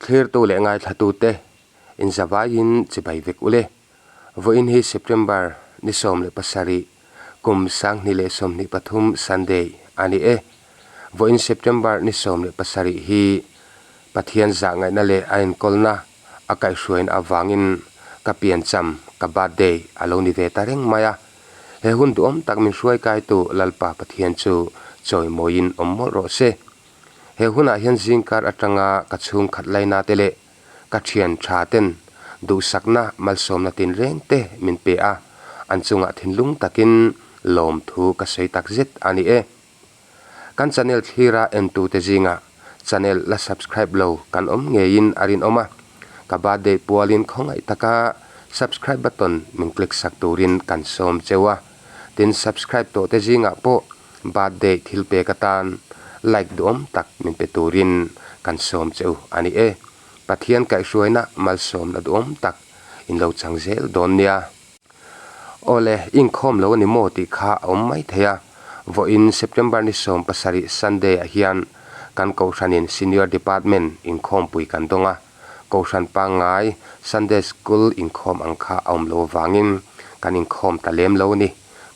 Thlirtu leh ngaithlatute inzavaiin chibai vek ule. Vawiin hi September ni 17, kum 2023 Sunday a ni e. Vawiin September ni 17 hi Pathian zah ngaihna leh a enkawlna a kaihhruaina avangin ka piancham, ka birthday, a lo ni ve ta reng mai a. He hun duhawm tak min hruai kaitu Lalpa Pathian chu chawimawiin awm mawlh rawh se. He hunah hian zingkar atanga ka chhungkhat laina te leh ka thian tha ten duhsakna malsawmna tinreng te min pe a, an chungah thinlung takin lawmthu ka sawi tak zet a ni e. Kan channel thlira entute zingah channel la subscribe lo kan awm ngeiin a rinawm a, ka birthday pualin khawngaih taka subscribe button min click sak turin kan sawm cheu a, tin subscribe tawhte zingah pawh Birthday thil pek atan like duhawm tak min pe turin kan sawm che u a ni e. Pathian kaihhruaina malsawmna duhawm tak in lo chang zel dawn nia. Awle, inkhawm lo a ni maw tih kha a awm mai thei a. Vawiin September ni 17 Sunday ah hian kan Kohhranin Senior Department inkhawmpui kan dawng a. Kohhran pangngai Sunday School inkhawm ang kha a awm lo avangin kan inkhawm ta lem lo a ni.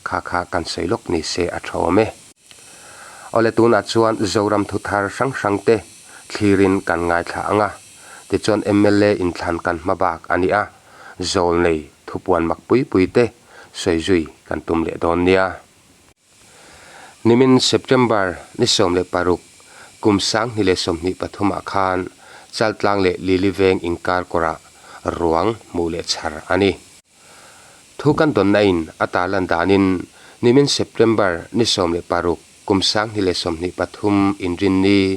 Kha kha kan sawi lawk ni se a tha awm e. Awle tunah chuan Zoram thuthar hrang hrang te thlirin kan ngaithla ang a, tichuan mla inthlan kan hma bak a ni a, zawl nei thupuan mak pui pui te sawi zui kan tum leh dawn nia. Nimin September ni 16 kum 2023 ah khan Chaltlang leh Lili Veng inkar kawrah ruang hmuh leh chhar a ni. Thu kan dawnna in a tarlan danin nimin September ni 16 kum 2023 inrinni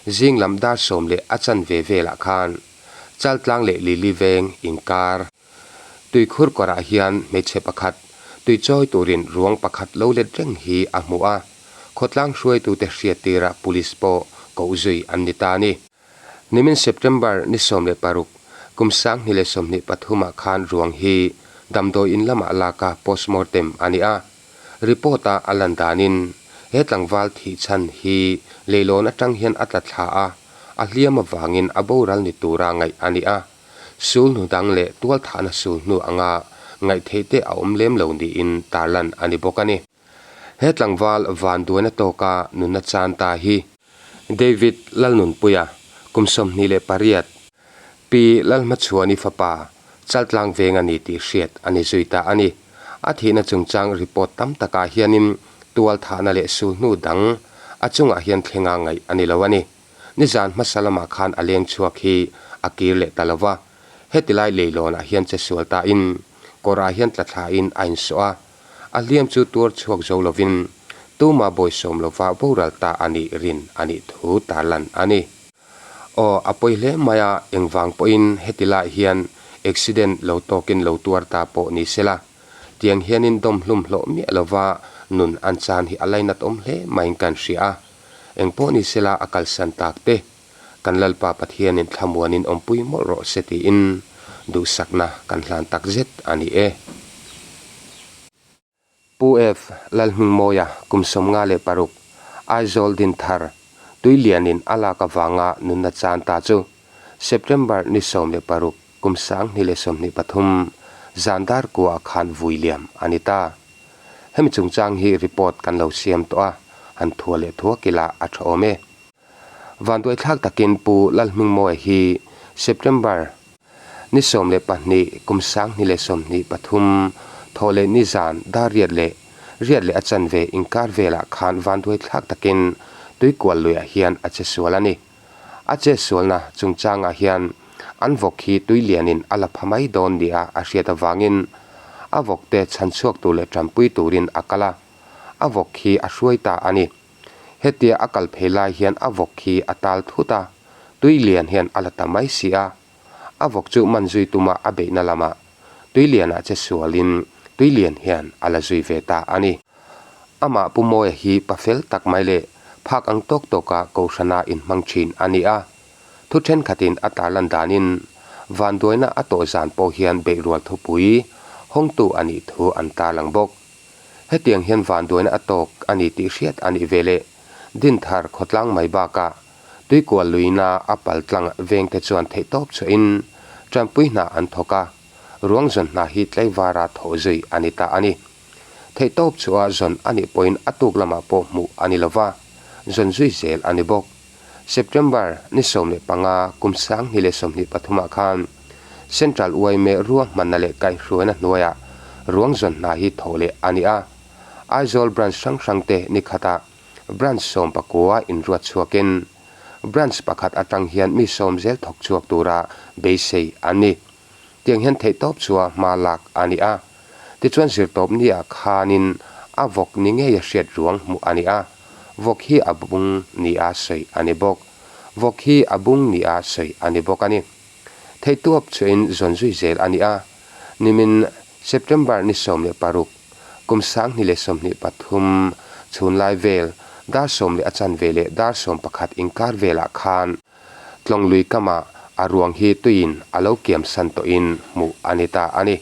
zing lam dar sawm leh a chanve velah khan Chaltlang leh Lili Veng inkar tuikhur kawrah hian hmeichhe pakhat tui chawi turin ruang pakhat lo let reng hi a hmu a, khawtlang hruaitute hriattira police pawh koh zui an ni ta a ni. Nimin September ni 16, kum 2023 ah khan ruang hi damdawi in lamah lak a postmortem a ni a. Report a a lan danin he tlangval thih chhan hi leilawn atang hian a tla thla a, a hliam avangin a boral ni tura ngaih a ni a. Sul hnu dang leh tualthahna sul hnu anga ngaih theih te a awm lem lo niin tarlan a ni bawk a ni. He tlangval vanduaina tawka nunna chan ta hi David Lalnunpuia, kum 28, Pi Lalhmachhuani fapa Chaltlang veng a ni tih hriat a ni zui ta a ni. A thihna chungchang report tam takah hianin tualthahna leh sulhnu dang a chungah hian thlenga ngaih a ni lo a ni. Nizan hmasa lamah khan a leng chhuak hi a kir leh ta lo va, hetilai leilawnah hian che sual tain kawrah hian tla thlain a insawh a, A hliam chu tuar chhuak zo lovin tuma bawisawm lova boral ta a nih rin a nih thu tarlan a ni. Aw, a pawi hle mai a, engvang pawhin heti lai hian accident lo tawkin lo tuar ta pawh ni sela, tiang hianin dawm hlum hlawh miah lova nun an chan hi a lainat awm hle maiin kan hria a, engpawh ni sela a kalsan tak te Kan Lalpa Pathianin thlamuanin awmpui mawlh rawh se tiin duhsakna kan hlan tak zet a ni e. Pu F. Lalhmingmawia kum 56, Aizawl Dinthar, Tuilianin a lak avanga nunna chan ta chu September ni 16 kum 2023 zan dar kuaah khan vui liam a ni ta. Hemi chungchang hi report kan lo siam tawh a, han thua leh thuak ila a tha awm e. Vanduaithlak takin Pu Lalhmingmawia hi September ni 12 kum 2023 thawh leh ni zan dar riat leh riat leh a chanve inkar velah khan vanduaithlak takin tuikual luiah hian a che sual a ni. A che sualna chungchangah hian an vawk hi tui lianin a la pha mai dawn nia a hriat avangin a vawkte chhanchhuak tur leh tanpui turin a kal a, a vawk hi a hruai ta a ni. Hetia a kal phei lai hian a vawk hi a tal thut a, tui lian hian a la ta mai si a. A vawk chu man zui tuma a beihna lamah tui lianah che sualin tui lian hian a la zui ve ta a ni. Amah Pu Mawia hi pa fel tak mai leh phak ang tawk tawka Kohhrana inhmang thin a ni a. Thu thenkhatin a tarlan danin vanduaina a tawh zan pawh hian beihrual thupui hawngtu a nih thu an tarlang bawk. Hetiang hian vanduaina a tawk a ni tih hriat a nih ve leh Dinthar khawtlang mai bakah Tuikual luina a paltlang vengte chuan theihtawp chhuahin tanpui hna an thawk a, ruang zawn hna hi tleivara thawh zui a ni ta a ni. Theihtawp chhuah zawn a nih pawhin a tuk lamah pawh hmuh a ni lova, zawn zui zel a ni bawk. September ni 15 kum 2023 ah khan Central yma ruahmanna leh kaihhruaina hnuaiah ruang zawn hna hi thawh leh a ni a. Aizawl branch hrang hrangte ni khatah Branch 19 inruat chhuakin Branch pakhat atang hian mi sawm zel thawk chhuak tura beisei an ni. Tiang hian theihtawp chua hma lak a ni a. Tichuan zirtawp nia khanin a vawk ni ngeia hriat ruang hmuh a ni a. Vawk hi a bung nia sawi a ni bawk. Vawk hi a bung nia sawi a ni bawk a ni. Theihtawp chuain zawn zui zel a ni a. Nimin September ni 16, kum 2023 chhunlai vel dar sawm leh a chanve leh dar 11 inkar velah khan Tlawng lui kamah a ruang hi tuiin a lo kiam san tawhin hmuh a ni ta a ni.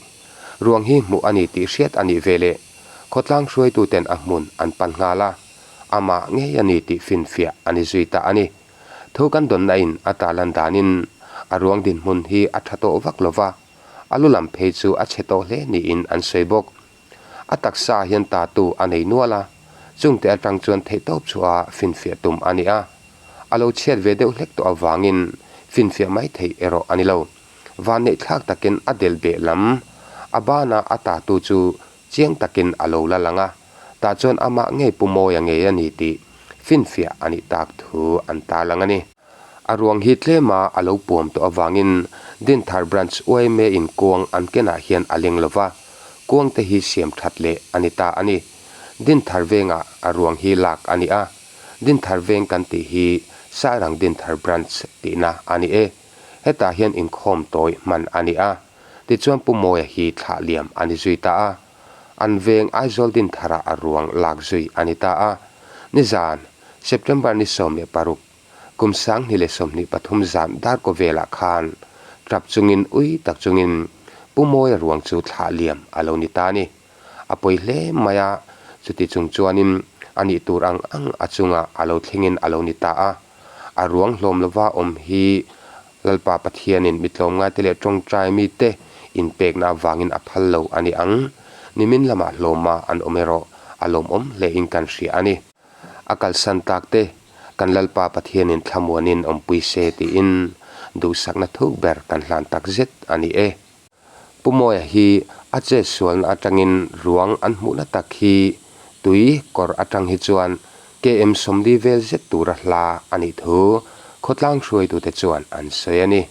Ruang hi hmuh a ni tih hriat a nih veleh khawtlang hruaituten a hmun an pan nghal a, amah ngei a ni tih finfiah a ni zui ta a ni. Thu kan dawnna in a tarlan danin a ruang dinhmun hi a tha tawh vak lova, A lu lam phei chu a chhe tawh hle niin an sawi bawk. A taksa hian tatu a nei nual a, chungte atang chuan theihtawp chhuah a finfiah tum a ni a. A lo chhiat ve deuh hlek tawh avangin finfiah mai theih erawh a ni lo. Vanneih thlak takin a del beh lam a bana a tatu chu chiang takin a lo la lang a, tah chuan amah ngei Pu Mawia ngei a ni tih finfiah a nih tak thu an tarlang a ni. A ruang hi tlema a lo puam tawh avangin Dinthar Branch yma in kuang an kenah hian a leng lova, kuang te hi siam that leh a ni ta a ni. Dinthar vengah a ruang hi lak a ni a, Dinthar veng kan tih hi Sairang Dinthar Branch tihna a ni e. Hetah hian inkhawm tawi hman a ni a, tichuan Pu Mawia hi thlah liam a ni zui ta a. An veng Aizawl Dintharah a ruang lak zui a ni ta a. Nizan, September ni 16, kum 2023 zan darkaw velah khan tap chungin ui tak chungin Pu Mawia ruang chu thlah liam a lo ni ta a ni. A pawi hle mai a, chuti chung chuanin a nih tur ang ang a chungah a lo thlengin a lo ni ta a. A ruang hlawm lova awm hi Lalpa Pathianin mi tlawmngaite leh tawngtai mite inpekna avangin a phal lo a ni ang. Nimin lamah hlawma an awm erawh a lawmawm hlein kan hria a ni. A kalsan tak te kan Lalpa Pathianin thlamuanin awmpui se tiin duhsakna thuk ber kan hlan tak zet a ni e. Pu Mawia hi a chet sualna atangin ruang an hmuhna tak hi tui kawr atang hi chuan KM 40 vel zet tura hla a nih thu khawtlang hruaitute chuan an sawi a ni.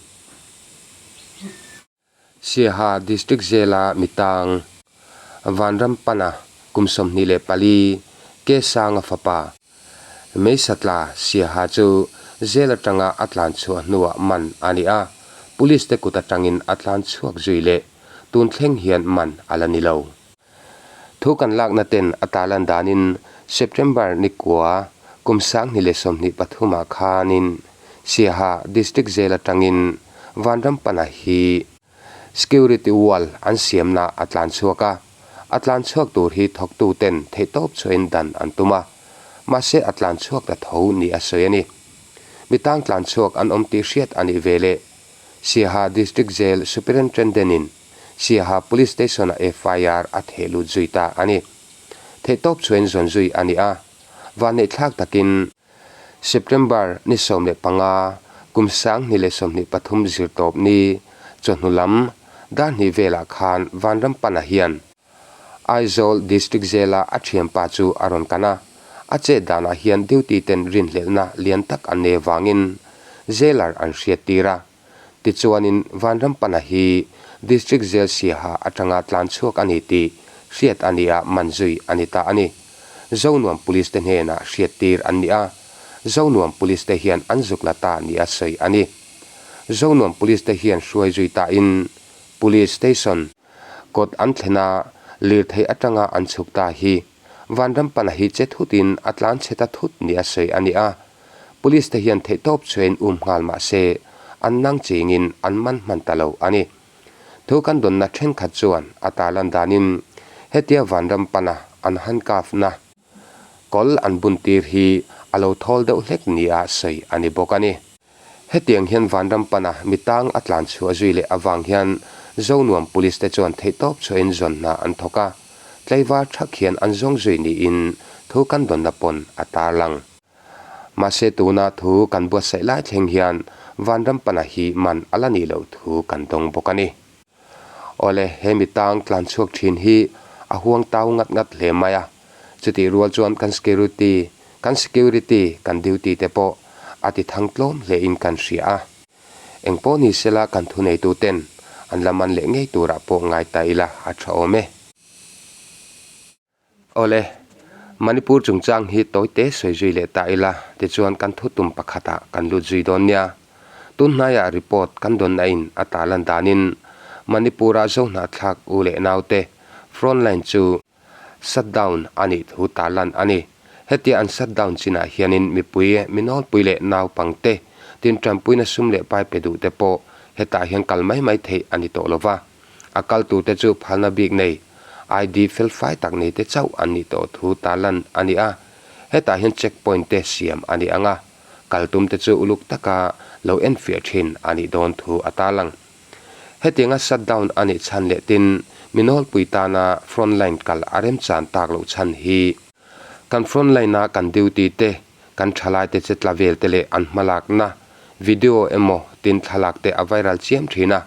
Siaha District Jail-a mitang Vanram Pana kum 24 Ke Sanga fapa Meisatla Siaha chu jail atanga a tlan chhuah hnuah man a ni a, Police te kut atangin a tlan chhuak zui leh tun thleng hian man a la ni lo. Thu kan lakna ten a tarlan danin September ni kua kum 2023 ah khanin Siaha District Jail atangin Vanrampana hi Security wall an siamna a tlan chhuak a, a tlan chhuak tur hi thawktu ten theihtawp chhuahin dan an tum a, mahse a tlan chhuak ta tho ni a sawi a ni. Mi tang tlan chhuak an awm tih hriat a nih veleh Siaha District Jail Superintendent in Siaha Police Station-ah FIR a theh lut zui ta a ni. Theihtawp chhuahin zawn zui a ni a, vanneihthlak takin September ni 15, kum 2023 zirtawp ni chawhnu lam dar hnih velah khan Vanrampana hian Aizawl District Jail-a a thianpa chu a rawn kan a, a chet danah hian duty ten rinhlelhna lian tak an nei avangin jailer an hriattir a. Tichuanin Vanrampana hi District Jail Siaha atanga tlan chhuak a ni tih hriat a ni a, man zui a ni ta a ni. Zonuam Police te hnenah hriattir an ni a, Zonuam Police te hian an zuk la ta nia sawi a ni. Zonuam Police te hian hruai zui tain Police Station kawt an thlen a, lirthei atanga an chhuk ta hi Vanrampana hi che thutin a tlan chhe ta thut nia sawi a ni a, Police te hian theihtawp chhuain um nghal mah se an nang chingin an man hman ta lo a ni. Thu kan dawnna thenkhat chuan a tarlan danin hetia vanram pana an handcuff na kawl an bun tir hi a lo thawl deuh hlek nia sawi a ni bawk a ni. Hetiang hian Vanram pana mi tang a tlan chhuah zui leh avang hian Zonuam Police te chuan theihtawp chhuahin zawn hna an thawk a, tlaivar thak hian an zawng zui niin thu kan dawnna pawn a tarlang. Mahse tuna thu kan buatsaih lai thleng hian Vanram pana hi man a la nih loh thu kan dawng bawk a ni. Awle, he mi tang tlan chhuak thin hi a huang tau ngat ngat hle mai a. Chutih rual chuan kan security, kan security, kan duty te pawh a ti thang tlawm hle in kan hria a. Eng pawh ni sela kan thuneitu ten an la man leh ngei turah pawh ngai ta ila a tha awm e. Awle, Manipur chungchang hi tawite sawi zui leh ta ila, tichuan kan thutum pakhatah kan lut zui dawn nia. Tun hnaiah report kan dawnna in a tarlan danin Manipur-a Zohnahthlak u leh naute frontline chu shutdown a nih thu tarlan a ni. Hetia an shutdown chinah hianin mipui, mi nawlpui leh naupangte tin tanpuina sum leh pai pe duhte pawh hetah hian kal mai mai theih a ni tawh lova. A kal turte chu phalna bik nei, ID felfai tak nei te chauh an nih tawh thu tarlan a ni a. Hetah hian check point te siam a ni ang a, kal tum te chu uluk taka lo enfiah thin a nih dawn thu a tarlang. Hetianga shut down a nih chhan leh tin mi nawlpui tana front line kal a remchan tak loh chhan hi kan front line a kan duty te, kan thalai te che tla vel te leh an hmalakna video emaw tin thlalak te a viral chiam thin a.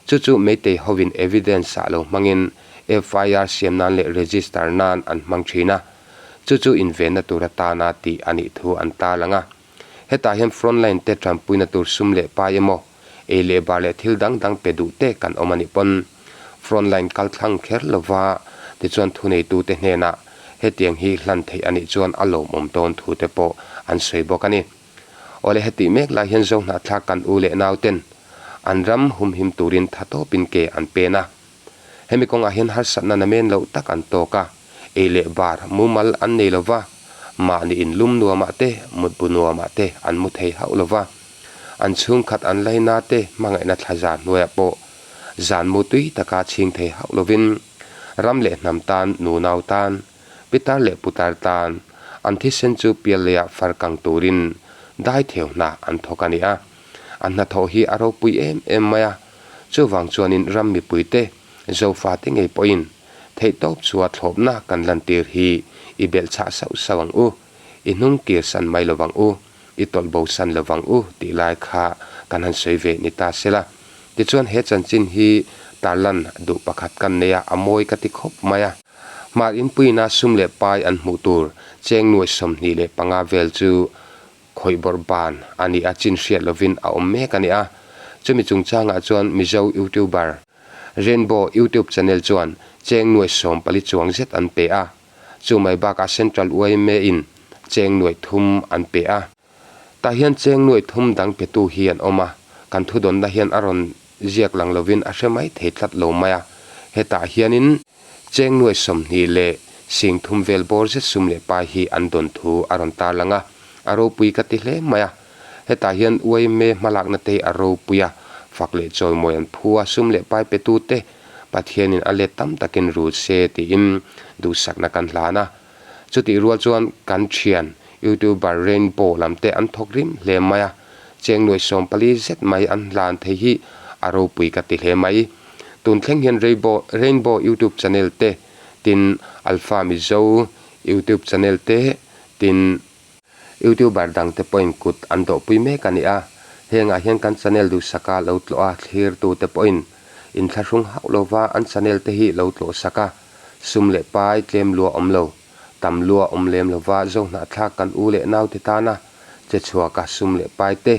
Chu chu Meitei hovin evidence ah lo hmangin FIR siam nan leh register nan an hmang thin a, chu chu invenna tur atana tih a nih thu an tarlang a. Hetah hian frontline te tanpuina tur sum leh pai emaw, ei leh bar leh thil dang dang pe duh te kan awm a nih pawn frontline kal thlang kher lova tichuan thuneitute hnenah hetiang hi hlan theih a nih chuan a lawmawm dawn thu te pawh an sawi bawk a ni. Awle hetih mek lai hian Zohnahthlak kan u leh nauten an ram humhim turin tha tawpin ke an pen a. Hemi kawngah hian harsatna namen loh tak an tawk a, ei leh bar mumal an nei lo va, mahni inlum nuamah te, mutbu nuamah te an mu thei hauh lo va. An chhungkhat an laina te hmangaihna thlaza hnuaiah pawh zan mu tui taka chhing thei hauh lovin ram leh hnam tan, nunau tan, Pitar leh putar tan an thisen chu pialleiah far kang turin dai theu hna an thawk a ni a. An hnathawh hi a ropui em em mai a, chuvang chuanin ram mipuite, Zofate ngei pawhin theihtawp chua thlawpna kan lantir hi i belhchhah sauh sauh ang u, i hnung kirsan mai lovang u, i tawlh bosan lovang u tih lai kha kan han sawi ve ni ta se la. Tichuan he chanchin hi tarlan duh pakhat kan nei a, a mawi ka ti khawp mai a. Hmar inpuina sum leh pai an hmuh tur cheng nuai 25 vel chu khawih bawrh ban a ni a, chin hriat lovin a awm mek a ni a. Chumi chungchangah chuan Mizo YouTuber Rainbow YouTube channel chuan cheng nuai 14 chuang zet an pe a, chu mai bakah Central yma in cheng nuai thum an pe a. Tah hian cheng nuai thum dang petu hi an awm a, kan thudawnna hian a rawn ziak lang lovin a hre mai thei tlat lo mai a. Hetah hianin cheng nuai 20 leh sing thum vel bawr zet sum leh pai hi an dawn thu a rawn tarlang a, a ropui ka ti hle mai a. Hetah hian yma hmalakna te hi a ropui a, fak leh chawimawi an phu a, sum leh pai petute Pathianin a let tam takin rul se tiin duhsakna kan hlan a. Chutih rual chuan kan thian YouTuber Rainbow lam te an thawk rim hle mai a, cheng nuai 14 zet mai an hlan thei hi a ropui ka ti hle mai. Tun thleng hian Rainbow Rainbow YouTube channel te tin Alpha Mizo YouTube channel te tin YouTuber dang te pawhin kut an dawhpui mek a ni a, hengah hian kan channel duhsaka lo tlawh a thlirtu te pawhin inthlahrung hauh lova an channel te hi lo tlawh sak a, sum leh pai tlem lua awm lo, tam lua awm lem lova Zohnahthlak kan u leh naute tana che chhuaka sum leh pai te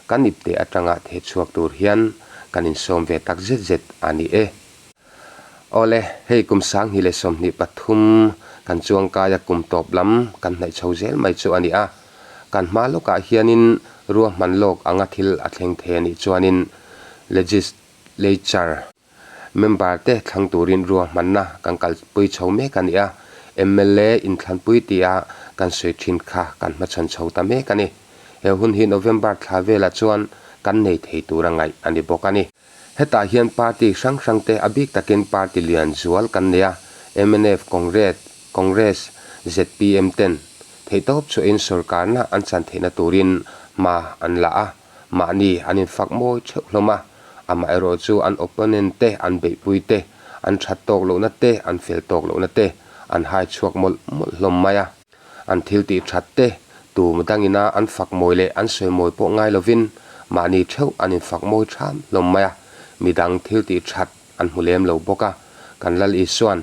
kan ipte atanga theh chhuak tur hian kan insawm ve tak zet zet a ni e. Awle, hei kum 2023 kan chuangkaia kum tawp lam kan hnaih chho zel mai chu a ni a. Kan hma lawkah hianin ruahman lawk anga thil a thleng thei a nih chuanin Legislature member te thlang turin ruahmanna kan kalpui chho mek a ni a. Mla inthlanpui tia kan sawi thin kha kan hmachhawn chho ta mek a ni. He hun hi November thla velah chuan kan nei thei tura ngaih a ni bawk a ni. Hetah hian party hrang hrang te a bik takin party lian zual kan nei a, mnf, Congress, Congress, zpm ten. Theihtawp chhuahin sorkarna an chan theihna turin hma an la a, mahni an infak mawi theuh hlawm a. Amaherawh chu an opponent te, an beihpui te, an that tawk lohna te, an fel tawk lohna te an hai chhuak mawlh mawlh hlawm mai a. An thil tih that te, tu dangina an fak mawi leh an sawi mawi pawh ngai lovin mahni theuh an infak mawi tham hlawm mai a, midang thil tih that an hmu lem lo bawk a, kan Lal Isuan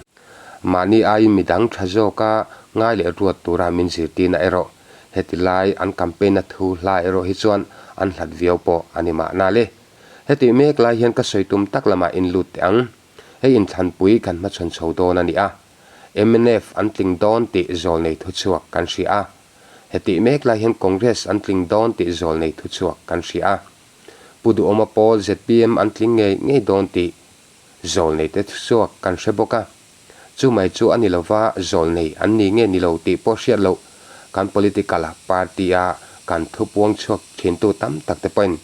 mahni aiin midang tha zawka ngai leh ruat tura min zirtirna erawh heti lai an campaign-na thu hla erawh hi chuan an hlat viau pawh a ni mahna le. Hetih mek lai hian ka sawi tum tak lamah in lut teh ang. Hei inthlanpui kan hmachhawn chho dawn a ni a. Mnf an tling dawn tih zawlnei thuchhuak kan hria a. Hetih mek lai hian Congress an tling dawn tih zawlnei thuchhuak kan hria a. Pu Duhawma pawl zpm an tling ngei ngei dawn tih zawlnei te thuchhuak kan hre bawk a. Chu mai chu a ni lova zawlnei an ni nge ni lo tih pawh hriat loh kan political party a kan thu puang chhuak thintu tam tak te pawhin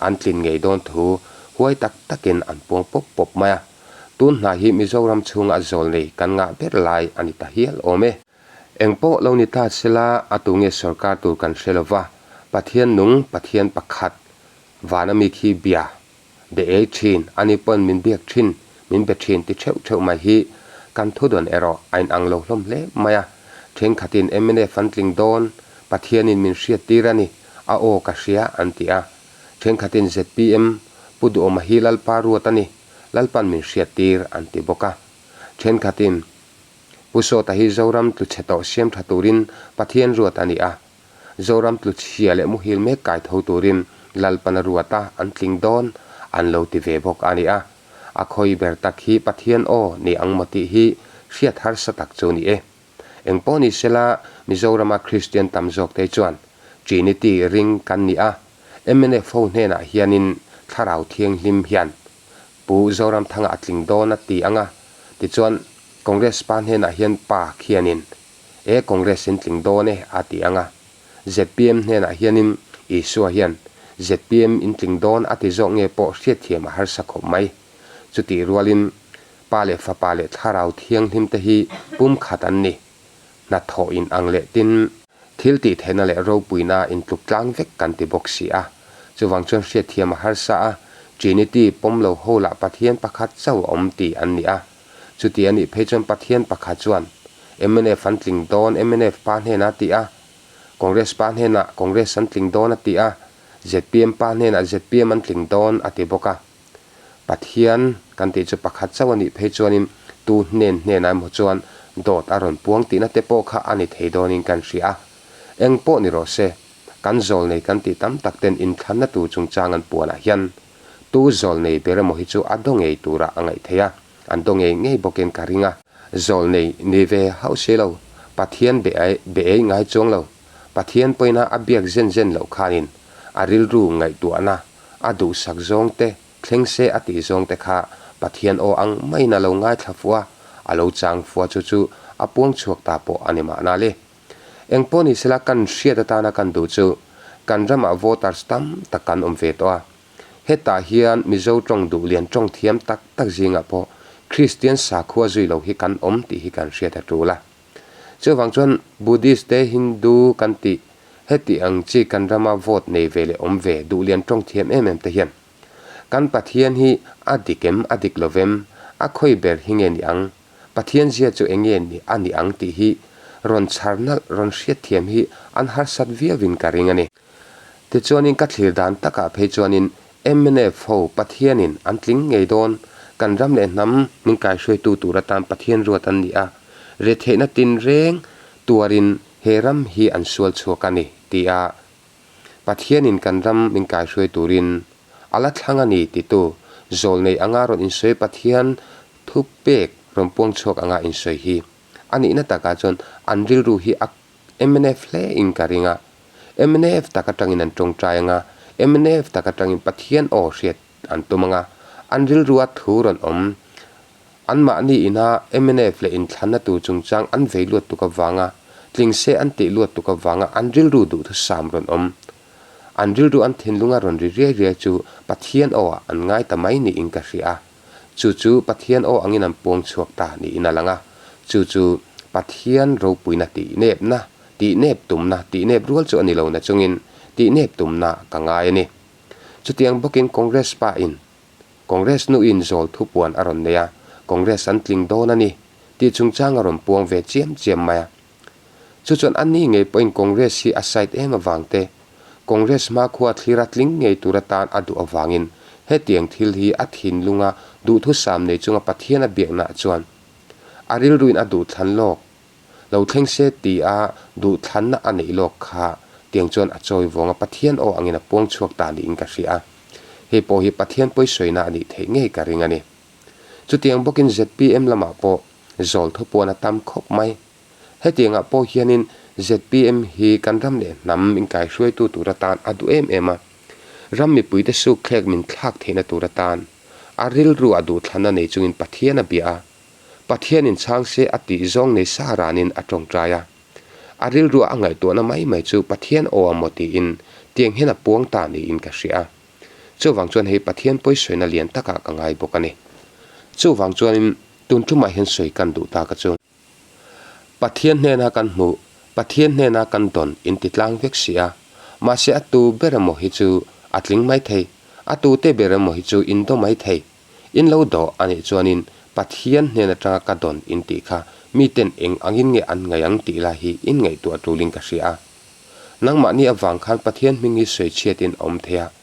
an tlin ngei dawn thu huai tak takin an puang pawp pawp mai a. Tun hna hi Mizoram chhunga zawlnei kan ngah ber lai a ni ta hial awm e. Eng pawh lo ni ta sela a tu nge sorkar tur kan hre lova, Pathian nung, Pathian pakhat, vana mi khi bia, be ei thin, ani pawn min biak thin, min be thin ti theuh theuh mai hi kan thudawn erawh a inang lo hlawm hle mai a. Thenkhatin mnf an tling dawn, Pathianin min hriat tir a ni, a aw ka hria an ti a. Thenkhatin zpm, Pu Duhawma hi Lalpa ruat a ni, Lalpan min hriat tir an ti bawk a. Thenkhatin Pu Sawta hi Zoram tlu chhe tawh siam tha turin Pathian ruat a ni a. Zoram tlu chhia leh muhil mek kai tho turin Lalpan a ruat a, an tling dawn an lo ti ve bawk a ni a. A khawi ber tak hi Pathian aw ni ang maw tih hi hriat harsa tak chu ni e. Eng pawh ni sela Mizorama Kristian tam zawk te chuan Trinity ring kan ni a, mnf ho hnenah hianin Thlarau Thianghlim hian Pu Zoramthanga a tling dawn a ti ang a, tichuan Congress pa hnenah hian pa khianin e Congress in tling dawn e a ti ang a, zpm hnenah hianin Isua hian zpm in tling dawn a ti zawk nge pawh hriatthiam a harsa khawp mai. Chutih rualin Pa leh Fapa leh Thlarau Thianghlim te hi pumkhat an ni. Hnathawh in ang leh tin. Thil tih theihna leh ropuina intluk tlang vek kan ti bawk si a. Chuvang chuan hriatthiam a harsa a, Trinity pawm lo ho lah Pathian pakhat chauh a awm tih an ni a. Chuti a nih phei chuan Pathian pakhat chuan mnf an tling dawn mnf pa hnenah a ti a, Congress pa hnenah Congress an tling dawn a ti a, zpm pa hnenah zpm an tling dawn a ti bawk a. Pathian kan tih chu pakhat chauh a nih phei chuanin tu hnen hnenah emaw chuan dawt a rawn puang tihna te pawh kha a ni thei dawnin kan hria a. Eng pawh ni rawh se, kan zawlnei kan tih tam tak ten inthlanna tur chungchang an puanah hian tu zawlnei ber emaw hi chu a daw ngei turah a ngaih theih a, an daw ngei ngei bawkin ka ring a. Zawlnei ni ve hauh si lo, Pathian be be ei ngai chuang lo, Pathian pawina a biak zen zen loh khanin a rilru ngaihtuahna A duhsak zawng te, thleng se a tih zawng te kha Pathian aw ang maiin a lo ngaithla fuh a, a lo chang fuh a chu chu a puang chhuak ta pawh a ni mahna le. Eng pawh ni sela kan hriat atana kan duh chu kan ramah voters tam tak kan awm ve tawh a. Hetah hian Mizo tawng duh lian tawng thiam tak tak zingah pawh Kristian sakhua zui lo hi kan awm tih hi kan hriat a tul a. Chuvang chuan Buddhist te Hindu kan tih heti ang chi kan rama vote nei ve leh awm ve duhlian tawng thiam em em te hian kan Pathian hi a dik em a dik lo vem a khawi ber hi nge ni ang Pathian zia chu eng nge ni a ni ang tih hi rawn chhar nalh rawn hriat thiam hi an harsat viau in ka ring a ni. Tichuanin ka thlir dan takah phei chuanin mnf ho Pathianin an tling ngei dawn, kan ram leh hnam min kaihruaitu tur atan Pathian ruat an ni a, retheihna tinreng tuarin he ram hi an sual chhuak a ni, ti a Pathianin kan ram min kaihruai turin a la thlang a ni titu zawlnei anga rawn insawi Pathian thupek rawn puang chhuak anga insawi hi a nihna takah chuan an rilru hi a Mnf hle in ka ring a. Mnf tak atangin an tawngtai anga, mnf tak atangin Pathian aw hriat an tum anga, an rilrua thu rawn awm. Anmahni ina mnf leh inthlanna tur chungchang an vei luat tuk avanga, tling se an tih luat tuk avanga an rilru duhthusam rawn awm. An rilru an thinlunga rawn ri riai riai chu Pathian aw ah an ngai ta mai niin ka hria a. Chu chu Pathian aw angin an puang chhuak ta niin a lang a. Chu chu Pathian ropuina tih nepna, Tihnep tumna, tihnep rual chu a ni lo nachungin tihnep tumna ka ngai a ni. Chutiang bawkin Congress pa in Congress nuin zawl thupuan a rawn nei a, Congress an tling dawn a ni tih chungchang a rawn puang ve chiam chiam mai a. Chu chuan a ni ngei pawhin Congress hi a side em avang te, Congress hmakhua thlir a tling ngei tur atan a duh avangin hetiang thil hi a thinlunga duhthusam nei chunga Pathian a biaknaah chuan a rilruin a duhthlan lawk Lo thleng se ti a duhthlanna a neih lawk kha tiang chuan a chawi vawng a, Pathian aw angin a puang chhuak ta niin ka hria a. Hei pawh hi Pathian pawisawina a nih theih ngei ka ring a ni. Chutiang bawkin zpm lamah pawh zawl thupuan a tam khawp mai. Hetiangah pawh hianin zpm hi kan ram leh hnam inkaihruaitu tur atan a duh em em a. Ram mipuite sukthlek min thlak theihna tur atan a rilru a duhthlanna nei chungin Pathian a bia a. Pathianin chhang se a tih zawng nei sa ranin a tawngtai a. A rilruah a ngaihtuahna mai mai chu Pathian aw a maw tiin tiang hian a puang ta niin ka hria a. Chuvang chuan hei Pathian pawisawina lian takah ka ngai bawk a ni. Chuvang chuanin tun tumah hian sawi kan duh ta ka chu. Pathian hnena kan hmuh, Pathian hnena kan dawn in ti tlang vek si a. Mahse a tu ber emaw hi chu a tling mai thei, a tute ber emaw hi chu in daw mai thei. In lo dawh a nih chuanin Pathian hnen atanga ka dawn in tih kha miten eng angin nge an ngaih ang tih lai hi in ngaihtuah tulin ka hria a. Nangmahni avang khan Pathian hming hi sawi chhiatin a awm thei a.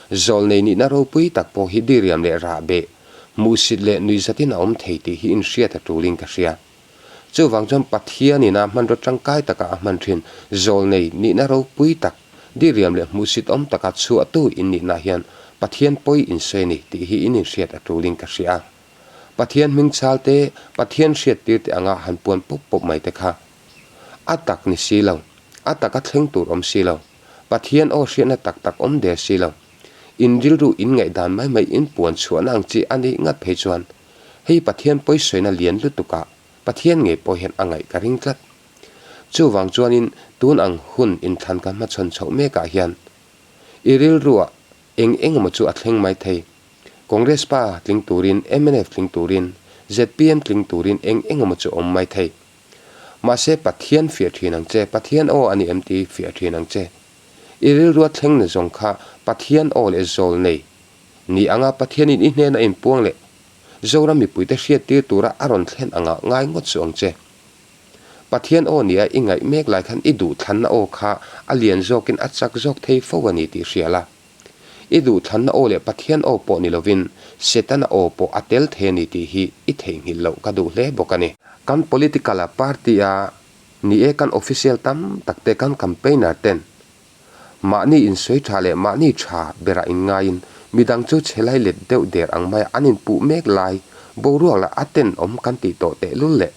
Zawlnei nihna ropui tak pawh hi diriam leh rahbeh, hmuhsit leh nuihzatin a awm thei tih hi in hriat a tulin ka hria. Chuvang chuan Pathianin a hmanraw tangkai taka a hman thin zawlnei nihna ropui tak, diriam leh hmuhsit awm taka chhuahtu in nihna hian Pathian pawi in sawi a ni tih hi in inhriat a tulin ka hria a. Pathian hming chal te, Pathian hriattir te anga han puan pawp pawp mai te kha a tak ni si lo, a taka thleng tur awm si lo, Pathian aw hriatna tak tak awm der si lo, in rilru in ngaihdan mai mai in puan chhuahna ang chi a nih ngat phei chuan Hei Pathian pawisawina lian lutukah Pathian ngei pawh hian a ngaih ka ring tlat. Chuvang chuanin tun ang hun inthlan ka hmachhawn chhoh mekah hian i rilruah eng eng emaw chu a thleng mai thei. Congress pa tling turin, mnf tling turin, zpm tling turin eng eng emaw chu awm mai thei. Mahse Pathian fiah thin ang che, Pathian aw a ni em tih fiah thin ang che. I rilrua thleng na zawng kha Pathian aw leh zawl nei Ni anga Pathianin i hnena inpuang leh Zoram mipuite hriattir tura a rawn thlen anga ngai ngawt suh ang che. Pathian aw nia i ngaih mek lai khan i duhthlanna aw kha a lian zawkin a chak zawk thei fo a ni tih hria la. I duhthlanna aw leh Pathian aw pawh ni lovin Setana aw pawh a tel thei a ni tih hi i theihnghilh loh ka duh hle bawk a ni. Kan political a party a ni e kan official tam tak te kan campaigner ten Mahni insawi tha leh mahni tha berah inngaiin midang chu chhe lai let deuh der ang maia an inpuh mek lai boruak lah a tenawm kan tih tawh tehlul leh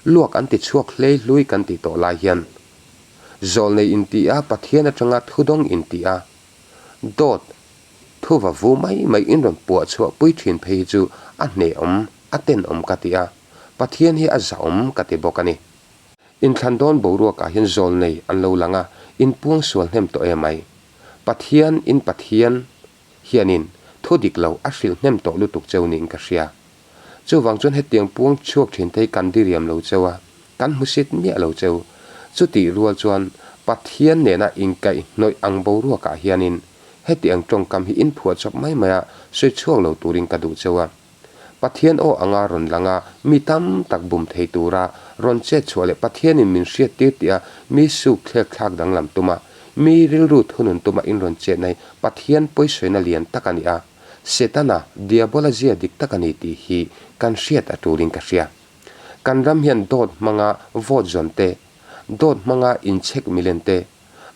luak an ti chhuak hlei hlui kan tih tawh lai hian zawlnei inti a Pathian atanga thudawng inti a dawt thu va vu mai mai in rawn puah chhuah pui thin phei hi chu a hnehawm a tenawm ka ti a Pathian hi a zahawm ka ti bawk a ni. Inthlan dawn boruakah hian zawlnei an lo lang a, inpuang sual hnem tawh em ai. Pathian in Pathian hianin thu dik lo a hrilh hnem tawh lutuk cheu niin ka hria. Chuvang chuan hetiang puang chhuak thin te hi kan diriam lo cheu a, kan hmusit miah lo cheu. Chutih rual chuan Pathian nena inkaihhnawih ang boruakah hianin hetiang tawngkam hi inphuahchawp mai mai a sawi chhuak lo turin ka duh cheu a. Pathian aw anga rawn lang a, mi tam tak bum thei tura rawn chet chhuah leh Pathianin min hriattir tih a mi suk thlek thlak danglam tuma mi rilru thunun tuma in rawn chetna hi Pathian pawisawina lian tak a ni a, Setana, Diabola zia dik tak a ni tih hi kan hriat a tulin ka hria. Kan ram hian dawt hmanga vote zawn te, dawt hmanga inchhek milen te,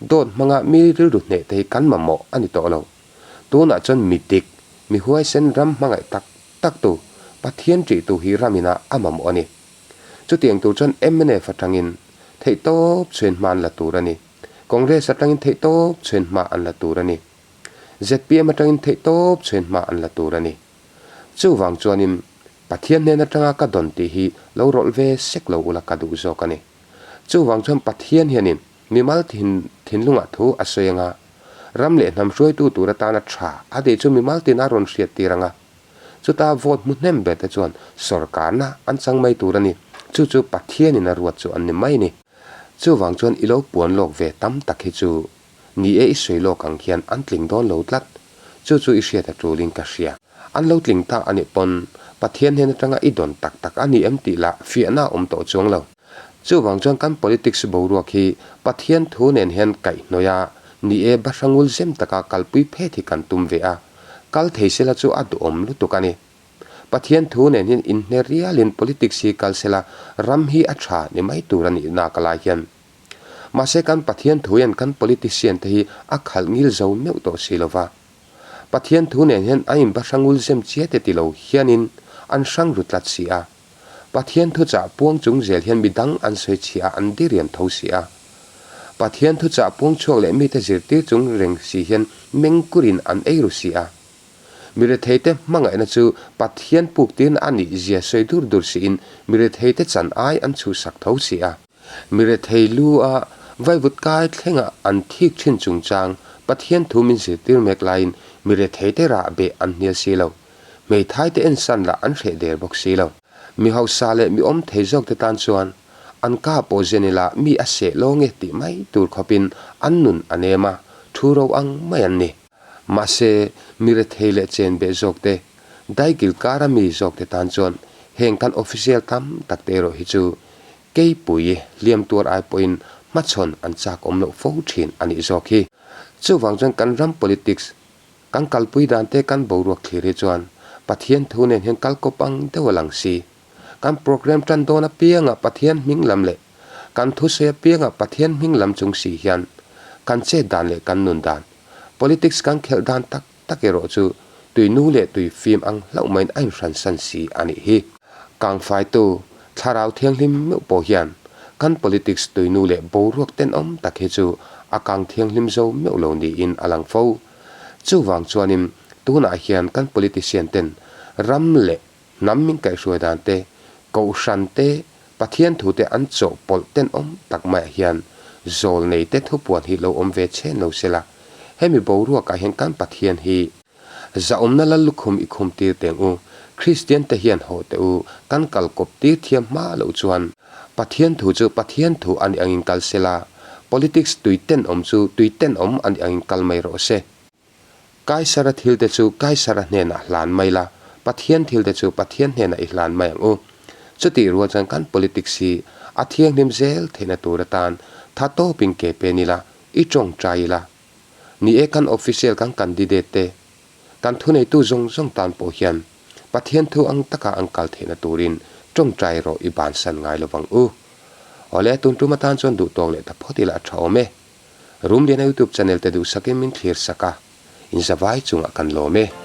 dawt hmanga mi rilru hneh te hi kan mamawh a ni tawh lo. Tunah chuan mi dik, mi huaisen ram hmangaih tak tak tu, Pathian ṭihtu hi ram inah a mamawh a ni. Chutiang tur chuan mnf atangin theihtawp chhuin hma an la tur a ni. Congress atangin theihtawp chhuin hma an la tur a ni. Zpm atangin theihtawp chhuin hma an la tur a ni. Chuvang chuanin Pathian hnen atanga ka dawn tih hi lo rawlh ve sek lo ula ka duh zawk a ni. Chuvang chuan Pathian hianin mimal thinlungah thu a sawi anga, Ram leh hnam hruaitu tur atana tha a tih chu mimal tina rawn hriat tir ang a. Chuta vote hmu hnem ber te chuan sawrkarna an chang mai tur a ni. Chu chu Pathianin a ruat chu an ni mai a ni. Chuvang chuan i lo puan lawk ve tam tak hi chu ni e i sawi lawk ang hian an tling dawn lo tlat. Chu chu i hriat a tulin ka hria. An lo tling ta a nih pawn Pathian hnen atanga i dawn tak tak a ni em tih lah fiahna a awm tawh chuang lo. Chuvang chuan kan politics boruak hi Pathian thu nen hian kaihhnawih a ni e bahrangul zem taka kalpui phet hi kan tum ve a, kal thei sela chu a duhawm lutuk a ni. Pathian thu nen hian inhne rialin politics hi kal sela ram hi a tha ni mai tur a nih nak lai hian. Mahse kan Pathian thu hian kan politician te hi a khalh ngil zo meuh tawh si lova. Pathian thu nen hian an inbahrangul zem chiate ti lo hianin an hrang ru tlat si a. Pathian thuchah puang chung zel hian midang an sawi chhia a an diriam tho si a. Pathian thuchah puang chhuak leh mite zirtir chung reng si hian mengkurin an ei ru si a. Mi retheite hmangaihna chu Pathian puktirna a nih zia sawi dur dur siin mi retheite chan ai an chhuhsak tho si a. Mi rethei lu a vaivut kai thlenga an thik thin chungchang Pathian thu min zirtir mek laiin mi retheite rah beh an hnial si lo. Hmeithaite ensan lah an hreh der bawk si lo. Mi hausa leh mi awm thei zawkte tan chuan an ka pawh zen ila mi a seh lawng e tih mai tur khawpin an nun a nem a, thu ro ang mai an ni. Mahse, mi rethei leh chen beh zawkte, daikil kara mi zawkte tan chuan heng kan official tam tak te erawh hi chu keipui hliam tuar ai pawhin hmachhawn an chak awm loh fo thin a nih zawk hi. Chuvang chuan kan ram politics kan kalpui dan te kan boruak thlir hi chuan Pathian thu nen hian kal kawp ang deuh a lang si. Kan program tan dawn apiangah Pathian hming lam leh kan thusawi apiangah Pathian hming lam chung si hian kan chet dan leh kan nun dan Politics kan khelh dan tak tak erawh chu tui nu leh tui fim ang hlauh maiin a inhransan si a nih hi. Kangfaitu thlarau thianghlim meuh pawh hian kan politics tui nu leh boruak tenawm tak hi chu a kang thianghlim zo meuh lo niin a lang fo. Chuvang chuanin tunah hian kan politician ten ram leh Hnam min kaihhruai dan te, Kohhran te, Pathian thu te an chawhpawlh tenawm tak maiah hian zawlnei te thupuan hi lo awm ve chhen lo sela, hemi boruakah hian kan Pathian hi zahawmna lal lukhum i khum tir teng u, Kristian te hian hawh teh u, kan kal kawp tir thiam hma loh chuan Pathian thu chu Pathian thu a nih angin kal sela, politics tui tenawm chu tui tenawm a nih angin kal mai rawh se. Kaisara thilte chu Kaisara hnenah hlan mai la, Pathian thilte chu Pathian hnenah i hlan mai ang u. Chutih rual chuan kan politics hi a thianghlim zel theihna tur atan tha tawpin ke pen ila, i tawngtai ila. Ni e, kan official kan candidate te, kan thuneitu zawng zawng tan pawh hian Pathian thu ang taka an kal theihna turin tawngtai rawh i bansan ngai lovang u. Awle, tun tum atan chuan duhtawk leh ta phawt ila a tha awm e. Rumliana youtube channel te duhsakin min thlir sak a, in zavai chungah kan lawm e.